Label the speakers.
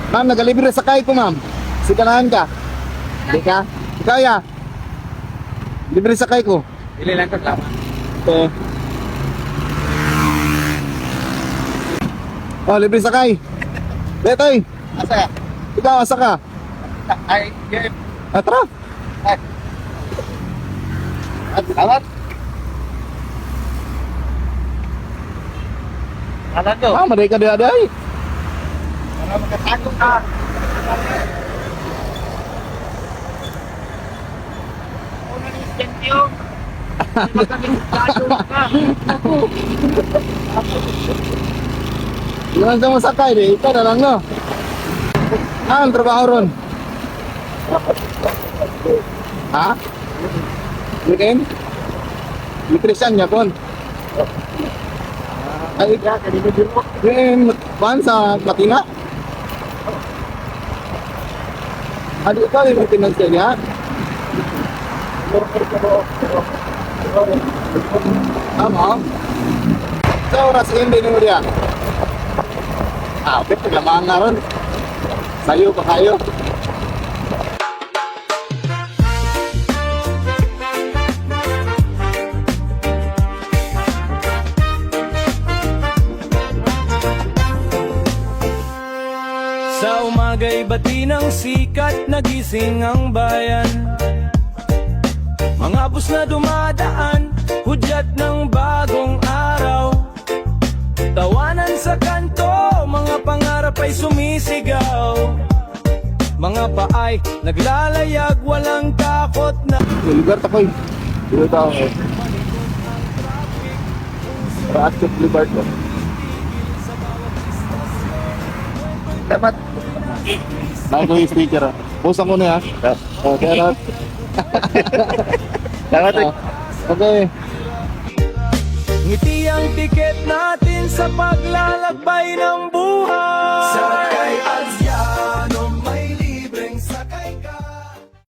Speaker 1: Ma'am, nagalibre sakay ko, ma'am. Siganahan ka. Hindi ka? Kaya. Libre sakay ko.
Speaker 2: Dili lang ko tama.
Speaker 1: Okay. Oh, libre sakay. Letoy,
Speaker 2: Asa ka?
Speaker 1: ikaw asa ka?
Speaker 2: Ay, game.
Speaker 1: Ah, tara.
Speaker 2: Ay. At salamat. Alam ko.
Speaker 1: Ah, maday ka diha day.
Speaker 2: Para magkatago ka. Una ni Sentio. Magkakitago ka.
Speaker 1: Di man sa masakay di, ikaw na lang no. Ah, ang trabaho ron. Ha? Weekend? Electrician niya kon. Ay, yung kuan sa Latina? Ano ikaw yung maintenance niya? Tama. Sa oras hindi mo diya. Ah, okay, paglamaan na ron. Sayo pa kayo.
Speaker 3: Sa umaga'y bati ng sikat, nagising ang bayan. Mga bus na dumadaan, hudyat ng bagong araw. Tawanan sa kanto, mga pangarap ay sumisigaw. Mga paay, naglalayag, walang takot na
Speaker 1: Yung lugar takoy. Dito tao. Raatso Boulevard ko.
Speaker 2: Dapat.
Speaker 1: Nako yung sticker. Ah. Post ako niya. Okay, Rat.
Speaker 2: Dapat.
Speaker 1: Ah, okay.
Speaker 3: Ngiti ang tiket natin sa paglalakbay ng buhay.